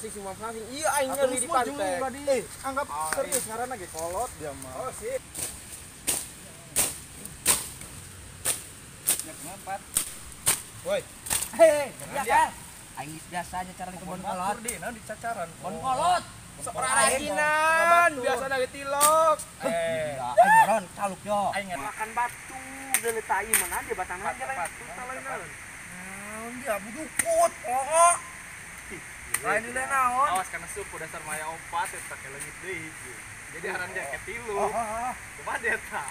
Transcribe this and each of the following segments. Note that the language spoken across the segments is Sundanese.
Masing semua masing. Iya aing ngeri di pantai. Anggap serius ngaranna ge kolot dia mah. Oh sih. Ya kenapa? Woi. Hei, ya kan? Aing biasa aja cara di kebon kolot. Di naon dicacaran. Kebon kolot. Kerajinan biasa dari tilok. Aing maron caluk yo. Aing makan batu geletai mana dia batangan aja lain. Naon dia budukut. Oh. Lain deui naon. Awas kana suku dasar maya opat eta ke leungit deui. Jadi haran dia ke tilu. Kumaha dia ta?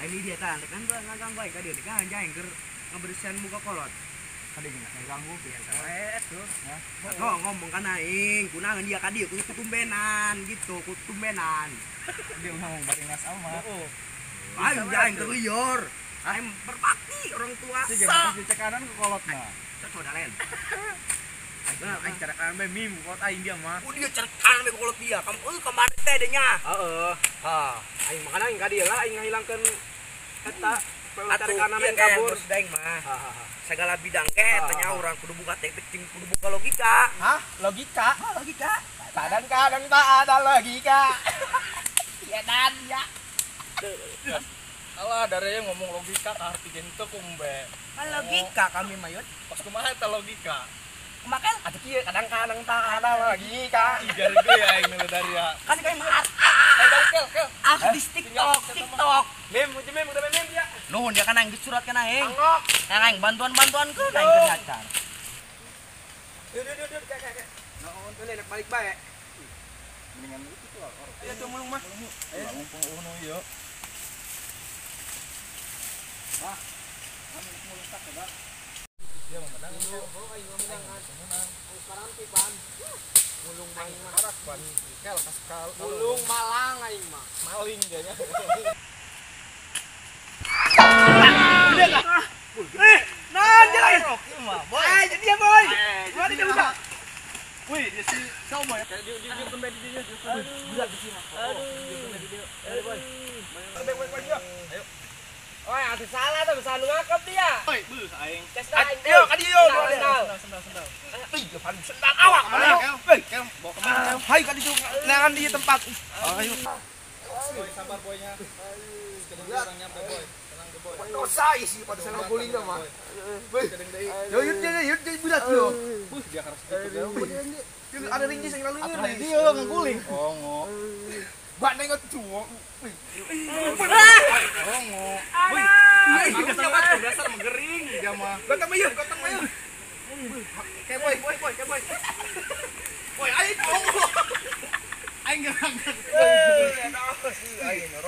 Ini dia ta, kan gua ngaganggu aing ka dieu kan aing keur ngabersihan muka kolot. Kade jeung ngaganggu biasa we tuh. Oh, ngomong kan aing, kunaon dia ka dieu kudu kutumbenan gitu, kutumbenan. Dia ngomong bari ngas amat. Heeh. Aing aing terlior. Aing berbakti orang tua. Si geus dicekanan ku kolotna. Cocok dalen. Aing cara kanan bae mim kolot aing dia mah. Oh dia cara kanan bae kolot dia. Kamu kamari teh deh nya. Heeh. Ha, aing makana aing ka dieu lah aing ngahilangkeun eta cari kanan aing kabur. Aing mah. Segala bidang ke tanya orang kudu buka teknik jeung kudu buka logika. Hah? Logika? Hah, logika. Kadang-kadang tak ada logika. Ya dan ya. Alah dari ngomong logika ka arti henteu kumbe. Kan logika kami mah yut. Pas kumaha eta logika? Makan atuh kieu kadang-kadang tak ada logika. Ih jari deui aing nu dari ya. Kan kami mah kel kel. Artis TikTok, TikTok. Mem, mem udah mem dia. Nuhun dia kan aing surat kan aing. Aing bantuan-bantuan ke aing keur nyacar. Yuk yuk yuk kek kek. Naon tuh enak balik bae. Mendingan itu lah. Ayo tuh mulung mah. Ayo mumpung eueuh nu ieu. Bah. Kami mulung tak ya, Bang. Dia mau menang. Oh, aing mau menang. Menang. Sekarang pipan. Mulung maing mah harak ban. Kel kaskal. Mulung malang aing mah. Maling dia nya. Nah, dia lagi. Eh, jadi dia boy. Gua tidak bisa. Wih, dia si Salmo ya. Dia dia kembali di dia. Budak di sini. Aduh. Ayo boy. Boy boy dia. Ayo. Oi, ada salah tuh bisa ngakep dia. Oi, beuh aing. Ayo, ka dieu. Sendal, sendal, sendal. Ih, pan sendal awak mana? Kel, bawa kemana? Hai ka ditu neangan di tempat. Ayo. Boy, sabar boynya. Sekarang nyampe boy. Tenang deh boy. Dosa isi pada sana guling dah mah. Yo yut dia yut dia budak yo. Buh, dia harus gitu. Ada ringgis yang lalu ini. Dia ngaguling. Oh, ngo. Bak nengok cuo. Oh, ngo. Wih, dasar mengering dia mah. Gotong mayun, gotong mayun. Kayak boy, boy, boy, kayak boy. Boy, aing. Aing gerang.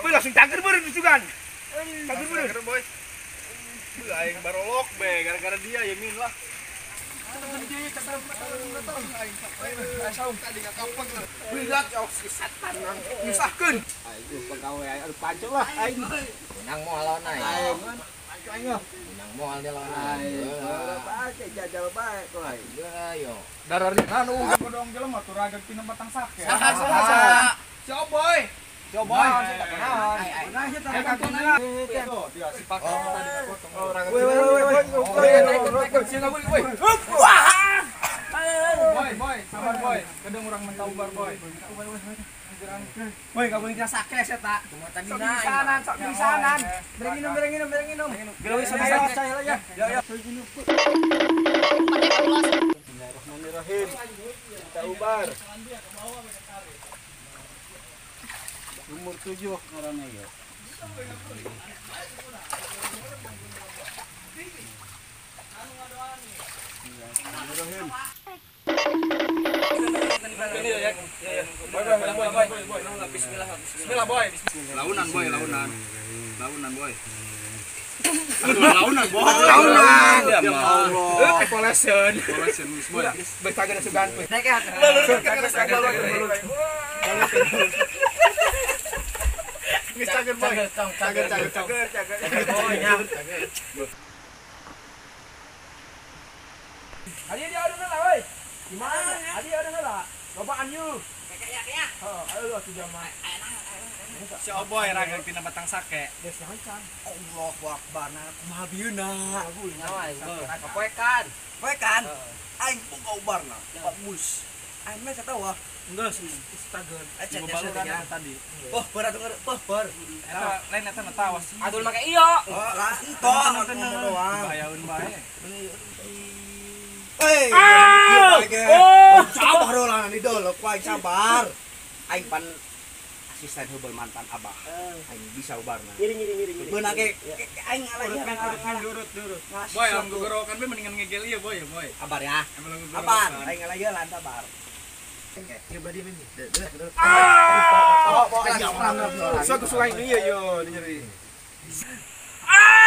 Boy langsung cangker beureun sugan. Cangker beureun, boy. Beuh aing barolok be gara-gara dia ya min lah. Nyusahkeun. Aing pegawai aing pancok lah aing. Menang moal lawan aing. Aing. Menang moal dia lawan aing. Bae jajal bae ku aing. Ayo. Dararnya anu godong jelema tuh ragag tina batang sake. Saha saha. Si Oboy. Si Oboy. Nah, dia si pakai tadi potong. Woi woi woi woi. Woi. Wah. Boy, boy, sabar boy. Kadang urang mentaubar boy. Woi, kamu ini sakes eta. Sok misanan, sok misanan. Beri minum, beri minum, beri minum. Gelo bisa bisa saya ya. Ya ya. Bismillahirrahmanirrahim. Kita ubar. Umur 7 orangnya ya. Bismillah. Bismillah boy. Launan boy, launan. Launan boy. Launan boy. Launan. Ya Allah. Poleseun. Poleseun geus boy. Bercaga sugan. Naik ya. Geus cager boy. Cager cager cager cager. Adi dia ada lah oi. Gimana? Adi ada lah. Lobaan yu. Kayaknya. Heeh, ayo lu atuh jamaah. Si Oboy ragag tina batang sake. Geus lancan. Allahu akbar. Nah, kumaha bieuna. Poekan. Poekan. Aing buka ubarna. Bagus. Aing mah ketawa. Enggak sih, stagen. Baluran tadi. Oh, berat denger, oh, ber. Eta lain eta mah tawas. Adul make iyo. Oh, lah entong doang. Bayaun bae. Hei, oh, sabar lah nih dol, ku aing sabar. Aing pan asisten heubeul mantan abah. Aing bisa ubarna. Ngiri ngiri ngiri. Beunang ge aing ngalah. Durut durut. Boy, am gogorokan we mendingan ngegel ieu boy, boy. Abar ya. Abar, aing ngalah ieu lan sabar. Suatu sungai ini yo nyeri. Ah!